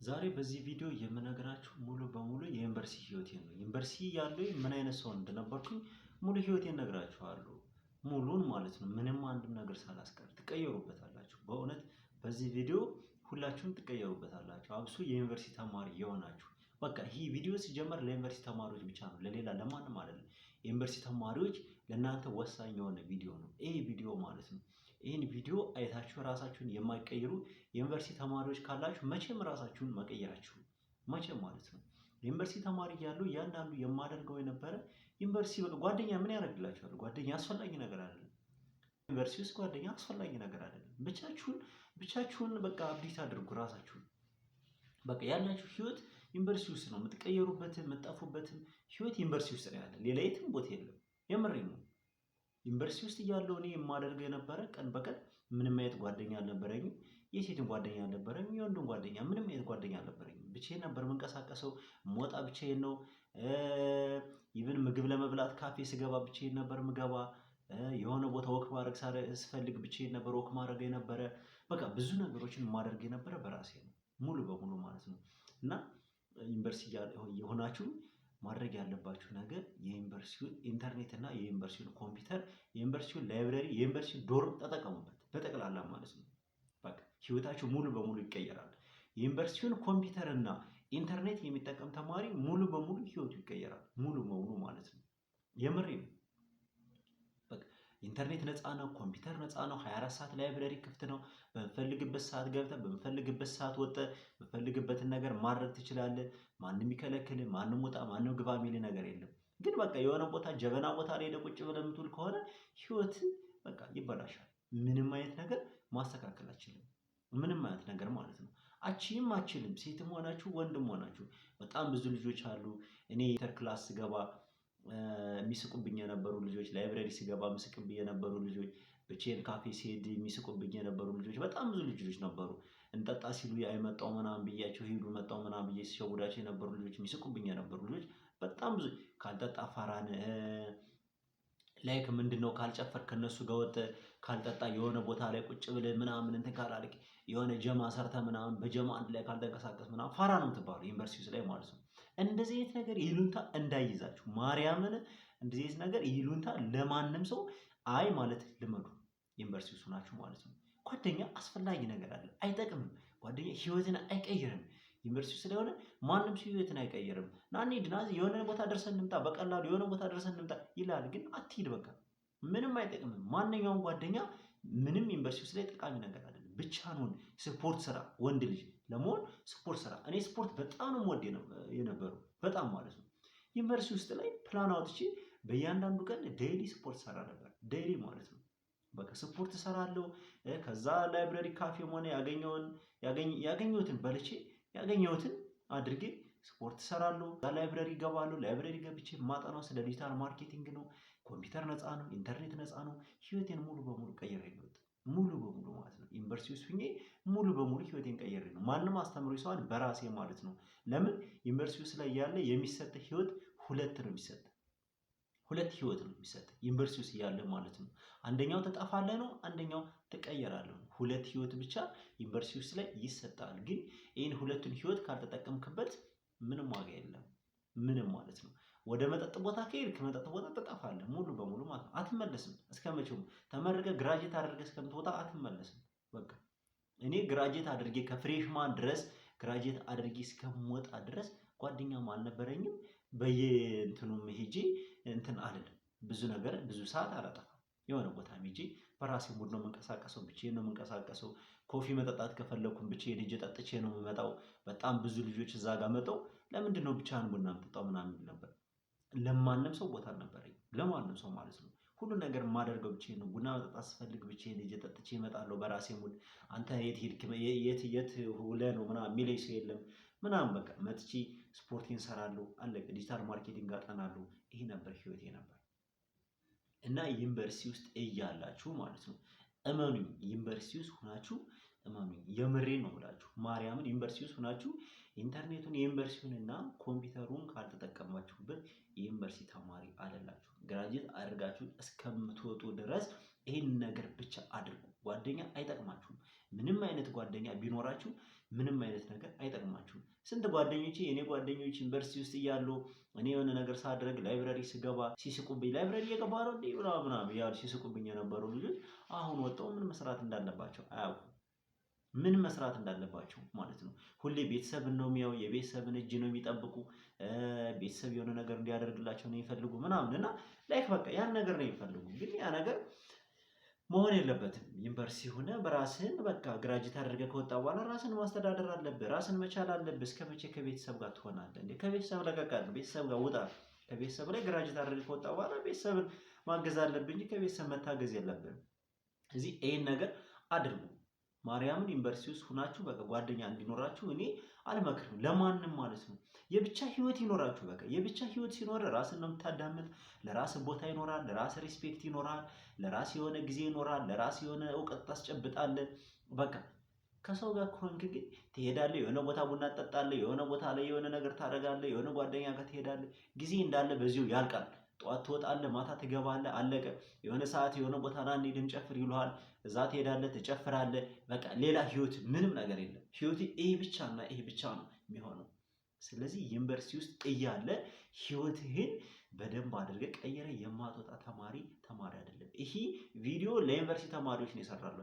ዛሬ በዚህ ቪዲዮ የምነግራችሁ ሙሉ በሙሉ የዩኒቨርሲቲ ህይወቴን ነው። ዩኒቨርሲቲ እያለሁ ምን አይነት ሰው እንደነበርኩኝ ሙሉ ህይወቴን እነግራችኋለሁ። ሙሉን ማለት ነው። ምንም አንድም ነገር ሳላስቀር ትቀየሩበታላችሁ። በእውነት በዚህ ቪዲዮ ሁላችሁም ትቀየሩበታላችሁ። አብሶ የዩኒቨርሲቲ ተማሪ የሆናችሁ፣ በቃ ይህ ቪዲዮ ሲጀመር ለዩኒቨርሲቲ ተማሪዎች ብቻ ነው፣ ለሌላ ለማንም አይደለም። የዩኒቨርሲቲ ተማሪዎች ለእናንተ ወሳኝ የሆነ ቪዲዮ ነው ይህ ቪዲዮ ማለት ነው። ይህን ቪዲዮ አይታችሁ ራሳችሁን የማይቀይሩ የዩኒቨርሲቲ ተማሪዎች ካላችሁ መቼም ራሳችሁን መቀየራችሁ መቼም ማለት ነው። ዩኒቨርሲቲ ተማሪ እያለሁ እያንዳንዱ የማደርገው የነበረ፣ ዩኒቨርሲቲ በቃ ጓደኛ ምን ያደርግላችኋል? ጓደኛ አስፈላጊ ነገር አይደለም። ዩኒቨርሲቲ ውስጥ ጓደኛ አስፈላጊ ነገር አይደለም። ብቻችሁን ብቻችሁን በቃ update አድርጉ ራሳችሁን። በቃ ያላችሁ ህይወት ዩኒቨርሲቲ ውስጥ ነው። የምትቀየሩበትም የምትጠፉበትም ህይወት ዩኒቨርሲቲ ውስጥ ነው ያለ። ሌላ የትም ቦታ የለም። የምሬን ነው። ዩኒቨርሲቲ ውስጥ እያለሁ እኔ የማደርገው የነበረ ቀን በቀን ምንም አይነት ጓደኛ አልነበረኝም። የሴትን ጓደኛ አልነበረኝም። የወንድን ጓደኛ፣ ምንም አይነት ጓደኛ አልነበረኝም። ብቻዬን ነበር የምንቀሳቀሰው። የምወጣ ብቻዬን ነው። Even ምግብ ለመብላት ካፌ ስገባ ብቻዬን ነበር ምገባ። የሆነ ቦታ walk ማድረግ ስፈልግ ብቻዬን ነበር walk ማድረግ የነበረ። በቃ ብዙ ነገሮችን የማደርግ የነበረ በራሴ ነው፣ ሙሉ በሙሉ ማለት ነው። እና ዩኒቨርሲቲ የሆናችሁ ማድረግ ያለባችሁ ነገር የዩኒቨርሲቲውን ኢንተርኔት እና የዩኒቨርሲቲውን ኮምፒውተር፣ የዩኒቨርሲቲውን library፣ የዩኒቨርሲቲውን dorm ተጠቀሙበት በጠቅላላ ማለት ነው። በቃ ህይወታችሁ ሙሉ በሙሉ ይቀየራል። የዩኒቨርሲቲውን ኮምፒውተር እና ኢንተርኔት የሚጠቀም ተማሪ ሙሉ በሙሉ ህይወቱ ይቀየራል። ሙሉ በሙሉ ማለት ነው። የምሬ ነው። በቃ ኢንተርኔት ነፃ ነው። ኮምፒውተር ነፃ ነው። 24 ሰዓት library ክፍት ነው። በምፈልግበት ሰዓት ገብተህ በምፈልግበት ሰዓት ወጥተህ የምፈልግበትን ነገር ማድረግ ትችላለህ። ማንም የሚከለክልህ፣ ማንም ውጣ ማንም ግባ የሚል ነገር የለም። ግን በቃ የሆነ ቦታ ጀበና ቦታ ላይ ሄደህ ቁጭ ብለህ የምትውል ከሆነ ህይወት በቃ ይበላሻል። ምንም አይነት ነገር ማስተካከል አትችልም። ምንም አይነት ነገር ማለት ነው። አችም አችልም፣ ሴትም ሆናችሁ ወንድም ሆናችሁ በጣም ብዙ ልጆች አሉ። እኔ inter class ስገባ የሚስቁብኝ የነበሩ ልጆች፣ library ስገባ የሚስቁብኝ የነበሩ ልጆች፣ ብቻዬን ካፌ ስሄድ የሚስቁብኝ የነበሩ ልጆች፣ በጣም ብዙ ልጆች ነበሩ። እንጠጣ ሲሉ አይመጣው ምናምን ብያቸው ሄዱ፣ መጣው ምናምን ብዬ ሲሸውዳቸው የነበሩ ልጆች፣ የሚስቁብኝ የነበሩ ልጆች በጣም ብዙ። ካልጠጣ ፋራን like ምንድነው፣ ካልጨፈርክ፣ ከነሱ ጋር ወጥተህ ካልጠጣ፣ የሆነ ቦታ ላይ ቁጭ ብለህ ምናምን እንትን ካላልክ፣ የሆነ ጀማ ሰርተህ ምናምን በጀማ አንድ ላይ ካልተንቀሳቀስ ምናምን ፋራ ነው የምትባለው ዩኒቨርሲቲ ውስጥ ላይ ማለት ነው። እንደዚህ አይነት ነገር ይሉንታ እንዳይዛችሁ፣ ማርያምን፣ እንደዚህ አይነት ነገር ይሉንታ ለማንም ሰው አይ ማለት ልመዱ። ዩኒቨርሲቲ ውስጥ ሆናችሁ ማለት ነው። ጓደኛ አስፈላጊ ነገር አይደለም፣ አይጠቅምም። ጓደኛ ህይወትን አይቀይርም። ዩኒቨርሲቲ ስለሆነ ማንም ሰው ህይወትን አይቀይርም። ና እንሂድ፣ ና የሆነ ቦታ ደርሰን እንምጣ፣ በቀላሉ የሆነ ቦታ ደርሰን እንምጣ ይላል። ግን አትሂድ፣ በቃ ምንም አይጠቅምም። ማንኛውም ጓደኛ ምንም ዩኒቨርሲቲ ውስጥ ላይ ጠቃሚ ነገር አይደለም። ብቻህን ሁን፣ ስፖርት ስራ። ወንድ ልጅ ለመሆን ስፖርት ስራ። እኔ ስፖርት በጣም ነው የምወድ የነበረው፣ በጣም ማለት ነው። ዩኒቨርሲቲ ውስጥ ላይ ፕላን አውጥቼ በእያንዳንዱ ቀን daily ስፖርት ሰራ ነበር። Daily ማለት ነው። በቃ ስፖርት እሰራለሁ። ከዛ library ካፌም ሆነ ያገኘውን ያገኘሁትን በልቼ ያገኘሁትን አድርጌ ስፖርት እሰራለሁ። Library እገባለሁ። Library ገብቼ የማጠናው ስለ digital marketing ነው። ኮምፒውተር ነፃ ነው። ኢንተርኔት ነፃ ነው። ህይወቴን ሙሉ በሙሉ ቀይሬ ነው የወጣሁት። ሙሉ በሙሉ ማለት ነው። ዩኒቨርሲቲ ውስጥ ሁኜ ሙሉ በሙሉ ህይወቴን ቀይሬ ነው። ማንም አስተምሮኝ ሳይሆን በራሴ ማለት ነው። ለምን? ዩኒቨርሲቲ ውስጥ ላይ ያለ የሚሰጥ ህይወት ሁለት ነው የሚሰጥ፣ ሁለት ህይወት ነው የሚሰጥ ዩኒቨርሲቲ ውስጥ እያለ ማለት ነው። አንደኛው ትጠፋለህ ነው፣ አንደኛው ትቀየራለህ ነው። ሁለት ህይወት ብቻ ዩኒቨርሲቲ ውስጥ ላይ ይሰጣል። ግን ይህን ሁለቱን ህይወት ካልተጠቀምክበት ምንም ዋጋ የለም። ምንም ማለት ነው። ወደ መጠጥ ቦታ ከሄድክ መጠጥ ቦታ ትጠፋለህ ሙሉ በሙሉ ማለት ነው። አትመለስም። እስከ መቼውም ተመርቀህ graduate አድርገህ እስከምትወጣ አትመለስም። በቃ እኔ graduate አድርጌ ከ freshman ድረስ graduate አድርጌ እስከምወጣ ድረስ ጓደኛም አልነበረኝም። በየእንትኑም ሄጄ እንትን አልልም። ብዙ ነገር ብዙ ሰዓት አላጠፋም። የሆነ ቦታ ሄጄ በራሴ mood ነው የምንቀሳቀሰው፣ ብቻዬን ነው የምንቀሳቀሰው። Coffee መጠጣት ከፈለኩም ብቻዬን ሄጄ ጠጥቼ ነው የምመጣው። በጣም ብዙ ልጆች እዛ ጋር መጠው ለምንድን ነው ብቻህን ቡና የምጠጣው ምናምን የሚል ነበር። ለማንም ሰው ቦታ አልነበረኝም፣ ለማንም ሰው ማለት ነው። ሁሉን ነገር የማደርገው ብቻዬን ነው። ቡና መጠጣት ስፈልግ ብቻዬን ሄጄ ጠጥቼ እመጣለሁ በራሴ mood። አንተ የት ሄድክ፣ የት የት ውለህ ነው ምናምን የሚለኝ ሰው የለም ምናምን። በቃ መጥቼ ስፖርቴን እሰራለሁ፣ አለቀ። Digital marketing አጠናለሁ። ይሄ ነበር ህይወቴ ነበር። እና ዩኒቨርሲቲ ውስጥ እያላችሁ ማለት ነው፣ እመኑኝ፣ ዩኒቨርሲቲ ውስጥ ሆናችሁ እመኑኝ፣ የምሬን ነው የምላችሁ፣ ማርያምን፣ ዩኒቨርሲቲ ውስጥ ሆናችሁ ኢንተርኔቱን የዩኒቨርሲቲውን እና ኮምፒውተሩን ካልተጠቀማችሁበት የዩኒቨርሲቲ ተማሪ አይደላችሁ። Graduate አድርጋችሁ እስከምትወጡ ድረስ ይህን ነገር ብቻ አድርጉ። ጓደኛ አይጠቅማችሁም። ምንም አይነት ጓደኛ ቢኖራችሁ ምንም አይነት ነገር አይጠቅማችሁም። ስንት ጓደኞቼ፣ የኔ ጓደኞች ዩኒቨርሲቲ ውስጥ እያሉ እኔ የሆነ ነገር ሳደርግ library ስገባ ሲስቁብኝ፣ "Library እየገባ ነው እንዴ?" ምናምን ምናምን እያሉ ሲስቁብኝ የነበሩ ልጆች አሁን ወጥተው ምን መስራት እንዳለባቸው አያውቁም። ምን መስራት እንዳለባቸው ማለት ነው። ሁሌ ቤተሰብን ነው የሚያው፣ የቤተሰብን እጅ ነው የሚጠብቁ። ቤተሰብ የሆነ ነገር እንዲያደርግላቸው ነው የሚፈልጉ ምናምን እና like በቃ ያን ነገር ነው የሚፈልጉ። ግን ያ ነገር መሆን የለበትም። ዩኒቨርሲቲ ሆነ በራስህን በቃ graduate አድርገህ ከወጣ በኋላ ራስን ማስተዳደር አለብህ። ራስን መቻል አለብህ። እስከ መቼ ከቤተሰብ ጋር ትሆናለህ እንዴ? ከቤተሰብ ለቀቅ አድርግ። ቤተሰብ ጋር ውጣ። ከቤተሰብ ላይ graduate አድርገህ ከወጣ በኋላ ቤተሰብን ማገዝ አለብህ እንጂ ከቤተሰብ መታገዝ የለብህም። እዚህ ይሄን ነገር አድርጉ። ማርያምን ዩኒቨርሲቲ ውስጥ ሁናችሁ በቃ ጓደኛ እንዲኖራችሁ እኔ አልመክርም ለማንም ማለት ነው። የብቻ ህይወት ይኖራችሁ። በቃ የብቻ ህይወት ሲኖር ራስን ነው የምታዳምጥ። ለራስ ቦታ ይኖራል፣ ለራስ respect ይኖራል፣ ለራስ የሆነ ጊዜ ይኖራል፣ ለራስ የሆነ እውቀት ታስጨብጣለህ። በቃ ከሰው ጋር ከሆንክ ግን ትሄዳለህ፣ የሆነ ቦታ ቡና ትጠጣለህ፣ የሆነ ቦታ ላይ የሆነ ነገር ታደርጋለህ፣ የሆነ ጓደኛ ጋር ትሄዳለህ። ጊዜ እንዳለ በዚሁ ያልቃል። ጠዋት ትወጣለህ፣ ማታ ትገባለህ፣ አለቀ። የሆነ ሰዓት የሆነ ቦታ ና እንሂድ እንጨፍር ይሉሃል። እዛ ትሄዳለህ፣ ትጨፍራለህ። በቃ ሌላ ህይወት ምንም ነገር የለም። ህይወት ይሄ ብቻና ይሄ ብቻ ነው የሚሆነው። ስለዚህ ዩኒቨርሲቲ ውስጥ እያለ ህይወትህን በደንብ አድርገህ ቀይረህ የማትወጣ ተማሪ ተማሪ አይደለም። ይሄ ቪዲዮ ለዩኒቨርሲቲ ተማሪዎች ነው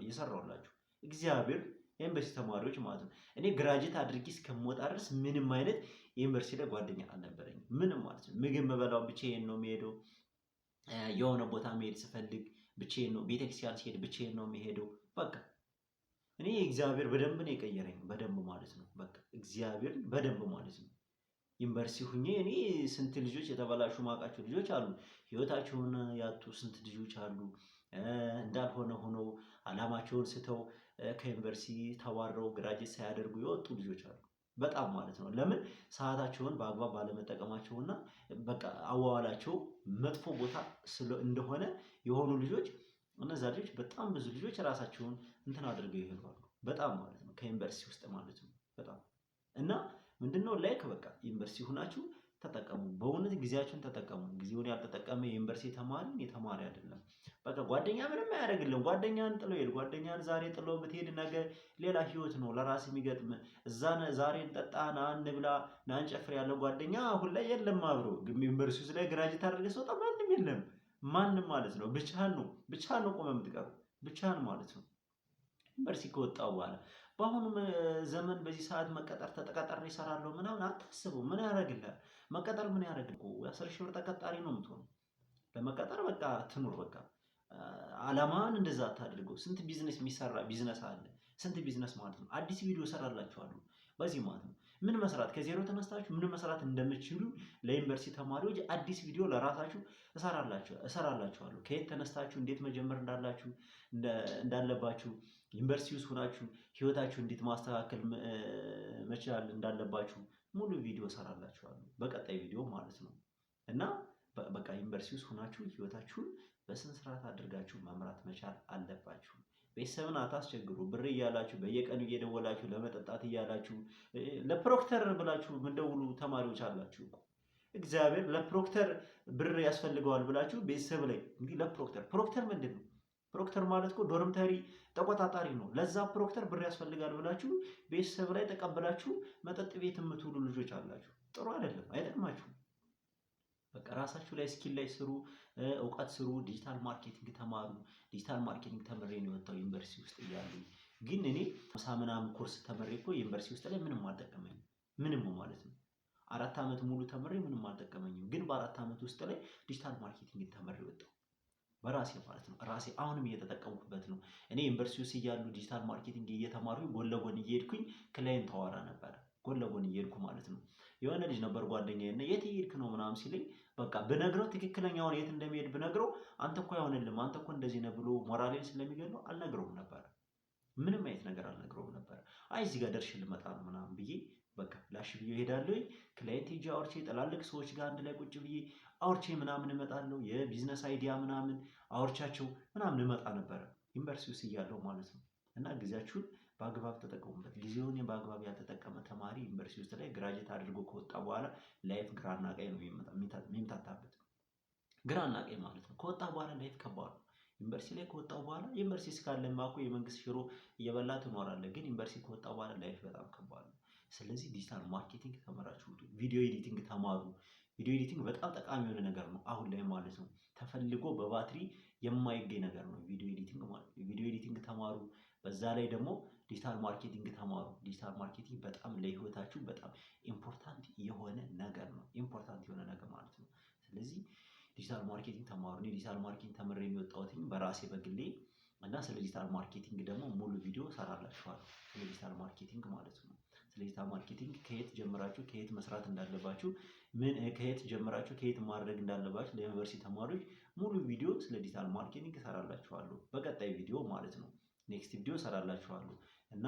የሰራሁላችሁ። እግዚአብሔር የዩኒቨርሲቲ ተማሪዎች ማለት ነው። እኔ graduate አድርጌ እስከምወጣ ድረስ ምንም አይነት የዩኒቨርሲቲ ላይ ጓደኛ አልነበረኝም። ምንም ማለት ነው። ምግብ የምበላው ብቻዬን ነው የምሄደው። የሆነ ቦታ መሄድ ስፈልግ ብቻዬን ነው። ቤተክርስቲያን ስሄድ ብቻዬን ነው የምሄደው። በቃ እኔ እግዚአብሔር በደንብ ነው የቀየረኝ። በደንብ ማለት ነው። በቃ እግዚአብሔር በደንብ ማለት ነው። ዩኒቨርሲቲ ሁኜ እኔ ስንት ልጆች የተበላሹ ማውቃቸው ልጆች አሉ። ህይወታቸውን ያጡ ስንት ልጆች አሉ። እንዳልሆነ ሆነው አላማቸውን ስተው ከዩኒቨርሲቲ ተባረው graduate ሳያደርጉ የወጡ ልጆች አሉ። በጣም ማለት ነው። ለምን? ሰዓታቸውን በአግባብ ባለመጠቀማቸውና በቃ አዋዋላቸው መጥፎ ቦታ እንደሆነ የሆኑ ልጆች፣ እነዛ ልጆች በጣም ብዙ ልጆች ራሳቸውን እንትን አድርገው ይሄዳሉ። በጣም ማለት ነው፣ ከዩኒቨርሲቲ ውስጥ ማለት ነው። በጣም እና ምንድነው like በቃ ዩኒቨርሲቲ ሁናችሁ ተጠቀሙ። በእውነት ጊዜያችሁን ተጠቀሙ። ጊዜውን ያልተጠቀመ የዩኒቨርሲቲ ተማሪ የተማሪ አይደለም። በቃ ጓደኛ ምንም አያደርግልም። ጓደኛን ጥሎ ሄድ። ጓደኛን ዛሬ ጥሎ ብትሄድ ነገ ሌላ ህይወት ነው ለራስ የሚገጥም። እዛ ዛሬ እንጠጣ፣ ና እንብላ፣ ና እንጨፍር ያለው ጓደኛ አሁን ላይ የለም። አብሮ ዩኒቨርሲቲ ውስጥ ላይ graduate አድርገህ ስትወጣ ማንም የለም። ማንም ማለት ነው። ብቻህን ነው፣ ብቻህን ነው ቆመህ የምትቀረው፣ ብቻህን ማለት ነው። ዩኒቨርሲቲ ከወጣሁ በኋላ በአሁኑ ዘመን በዚህ ሰዓት መቀጠር ተቀጥሬ እሰራለሁ ምናምን አታስበው። ምን ያደርግልሃል? መቀጠር ምን ያደርግልህ? 10,000 ብር ተቀጣሪ ነው የምትሆነው። ለመቀጠር በቃ ትኑር፣ በቃ አላማህን እንደዛ አታድርገው። ስንት ቢዝነስ የሚሰራ ቢዝነስ አለ። ስንት ቢዝነስ ማለት ነው። አዲስ ቪዲዮ እሰራላችኋለሁ በዚህ ማለት ነው። ምን መስራት፣ ከዜሮ ተነስታችሁ ምን መስራት እንደምትችሉ ለዩኒቨርሲቲ ተማሪዎች አዲስ ቪዲዮ ለራሳችሁ እሰራላችኋለሁ። ከየት ተነስታችሁ እንዴት መጀመር እንዳለባችሁ፣ ዩኒቨርሲቲ ውስጥ ሆናችሁ ህይወታችሁ እንዴት ማስተካከል መቻል እንዳለባችሁ ሙሉ ቪዲዮ እሰራላችኋለሁ በቀጣይ ቪዲዮ ማለት ነው። እና በቃ ዩኒቨርሲቲ ውስጥ ሆናችሁ ህይወታችሁን በስነ ስርዓት አድርጋችሁ መምራት መቻል አለባችሁ። ቤተሰብን አታስቸግሩ። ብር እያላችሁ በየቀኑ እየደወላችሁ ለመጠጣት እያላችሁ ለ proctor ብላችሁ የምትደውሉ ተማሪዎች አላችሁ እኮ። እግዚአብሔር ለ proctor ብር ያስፈልገዋል ብላችሁ ቤተሰብ ላይ እንግዲህ ለ proctor፣ proctor ምንድን ነው? Proctor ማለት እኮ dormitory ተቆጣጣሪ ነው። ለዛ proctor ብር ያስፈልጋል ብላችሁ ቤተሰብ ላይ ተቀብላችሁ መጠጥ ቤት የምትውሉ ልጆች አላችሁ። ጥሩ አይደለም፣ አይጠቅማችሁም። በቃ ራሳችሁ ላይ skill ላይ ስሩ፣ እውቀት ስሩ፣ digital marketing ተማሩ። Digital marketing ተምሬ ነው የወጣው ዩኒቨርሲቲ ውስጥ እያለሁ። ግን እኔ 50 ምናምን ኮርስ ተምሬ እኮ ዩኒቨርሲቲ ውስጥ ላይ ምንም አልጠቀመኝም። ምንም ማለት ነው። 4 ዓመት ሙሉ ተምሬ ምንም አልጠቀመኝም። ግን በ4 ዓመት ውስጥ ላይ digital marketing ተምሬ ወጣሁ። በራሴ ማለት ነው። ራሴ አሁንም እየተጠቀምኩበት ነው። እኔ ዩኒቨርሲቲ ውስጥ እያሉ digital marketing እየተማርኩኝ ጎን ለጎን እየሄድኩኝ client አወራ ነበረ። ጎን ለጎን እየሄድኩ ማለት ነው። የሆነ ልጅ ነበር ጓደኛዬ እና የት እየሄድክ ነው ምናምን ሲለኝ በቃ ብነግረው፣ ትክክለኛውን የት እንደሚሄድ ብነግረው አንተ እኮ አይሆንልም፣ አንተ እኮ እንደዚህ ነህ ብሎ ሞራሌን ስለሚገድለው አልነግረውም ነበረ። ምንም አይነት ነገር አልነግረውም ነበረ። አይ እዚህ ጋር ደርሼ ልመጣ ነው ምናምን ብዬ በቃ ላሽ ብዬ እሄዳለሁ። Client ሄጄ አውርቼ ትላልቅ ሰዎች ጋር አንድ ላይ ቁጭ ብዬ አውርቼ ምናምን እመጣለሁ። የ business idea ምናምን አውርቻቸው ምናምን እመጣ ነበረ ዩኒቨርሲቲ ውስጥ እያለሁ ማለት ነው። እና ጊዜያችሁን በአግባብ ተጠቀሙበት። ጊዜውን በአግባብ ያልተጠቀመ ተማሪ ዩኒቨርሲቲ ውስጥ ላይ graduate አድርጎ ከወጣ በኋላ life ግራና ቀኝ ነው የሚምታታበት። ግራና ቀኝ ማለት ነው። ከወጣ በኋላ life ከባድ ነው። ዩኒቨርሲቲ ላይ ከወጣው በኋላ፣ ዩኒቨርሲቲ እስካለማ እኮ የመንግስት ሽሮ እየበላ ትኖራለህ። ግን ዩኒቨርሲቲ ከወጣ በኋላ life በጣም ከባድ ነው። ስለዚህ digital marketing ተምራችሁ ውጡ። Video editing ተማሩ። Video editing በጣም ጠቃሚ የሆነ ነገር ነው አሁን ላይ ማለት ነው። ተፈልጎ በባትሪ የማይገኝ ነገር ነው video editing ማለት ነው። Video editing ተማሩ። በዛ ላይ ደግሞ digital marketing ተማሩ። Digital marketing በጣም ለህይወታችሁ በጣም important የሆነ ነገር ነው። Important የሆነ ነገር ማለት ነው። ስለዚህ digital marketing ተማሩ። እኔ digital marketing ተምሬ የወጣሁትኝ በራሴ በግሌ እና ስለ digital marketing ደግሞ ሙሉ ቪዲዮ እሰራላችኋለሁ። ስለ digital marketing ማለት ነው። ስለ digital marketing ከየት ጀምራችሁ ከየት መስራት እንዳለባችሁ፣ ምን ከየት ጀምራችሁ ከየት ማድረግ እንዳለባችሁ ለዩኒቨርሲቲ ተማሪዎች ሙሉ ቪዲዮ ስለ digital marketing እሰራላችኋለሁ በቀጣይ ቪዲዮ ማለት ነው። Next ቪዲዮ እሰራላችኋለሁ እና